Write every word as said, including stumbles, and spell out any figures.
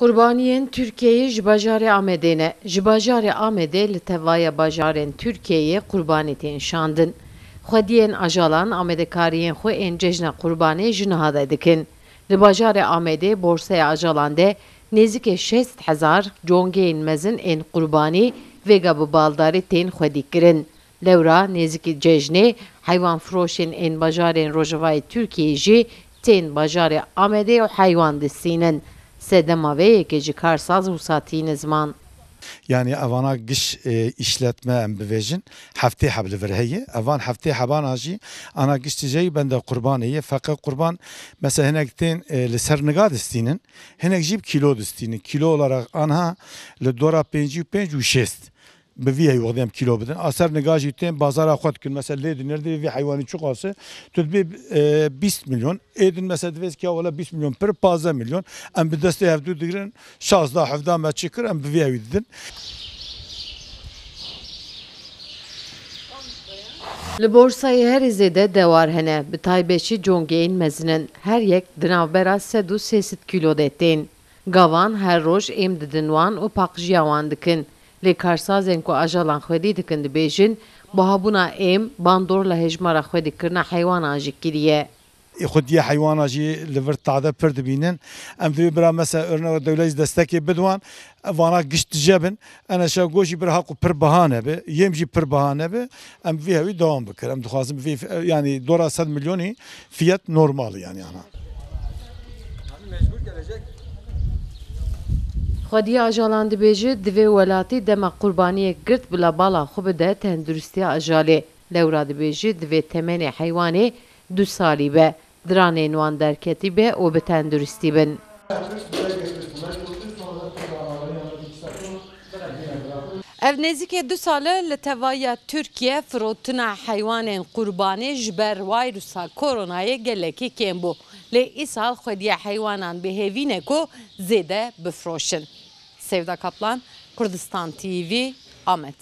Qurbaniyên Tirkiyeyê ji bajarê Amedê ne. Ji bajarê Amedê li tevaya bajarên Tirkiyeyê qurbanî tên şandin. Xwediyên ajalan amadekariyên xwe ên cejna qurbanê ji niha de dikin. Li bajarê Amedê borsaya ajalan de nêzîkê şêst hezar congeyên mezin ên qurbanî vêga bi baldarî tên xwedîkirin. Lewra nêzîkî cejnê heywanfiroşên ên bajarên rojavayê Tirkiyeyê jî tên bajarê Amedê û heywan distînin. Sedema vê yekê ji karsaz wisa tîne ziman. Yani evana giş e, işletme em bivêjin heftê heb li vir heye. Evan heftê hebana jî ana giş tijeyî bende qurbanê ye. Feqe qurban mesela hinek tên e, li ser niga distînin, hinek jî bi kîlo distînin. Kîlo olarak anha li dora pêncî û pênc û şêst. Bi vî heyî wextê em kîlo bidin. A ser niga jî tên bazara xwe dikin. Mesela lê dinir divê vî heywanî çiqas e. Tu dibê e, bîst milyon. Ê din mesela divê ki ya wele bîst milyon pir, pazdeh milyon. Em bi destê hevdû digirin. Şazda hevda me çi kir, em bi vî hewî didin. Li borsayê herî zêde dewar hene, bi taybet jî congeyên mezin in. Her yek di navbera sed û sê sed kîlo de tên. Gavan her roj êm didin wan û paqjiya wan dikin. Lê karsazên ku ajalan xwedî dikin dibêjin, buhabûna êm bandor li hejmara xwedîkirina heywanan jî kiriye. Ê xwediya heywana jî li vir tade pir dibînin. Em divê bira mesela örnek dewlet jî destekê bidwan, vana giş tije bin. Ene şev goşî bir haqû pir biha nebe, yêm jî pir biha nebe. Em vî hewî dewam bikir. Em dixwazin vî yani dora sed milyonî fiyat normal yani ana. Xwedî ajalan dibêje, divê welatî dema qurbaniyek girt bila bala xwe bide tenduristiya ajalê. Lewra dibêje, divê temenê heywanê du salî be, diranên wan derketî be û bi tenduristî bin. Ev nêzîkê du sal e li tevaya Tirkiye firotina heywanên qurbanê ji ber wayrusa koronayê gelekî kêm bû. Lê îsal xwediya heywanan bi hêvî ne ku zêde bifroşin. Sevda Kaplan, Kurdistan T V, Amed.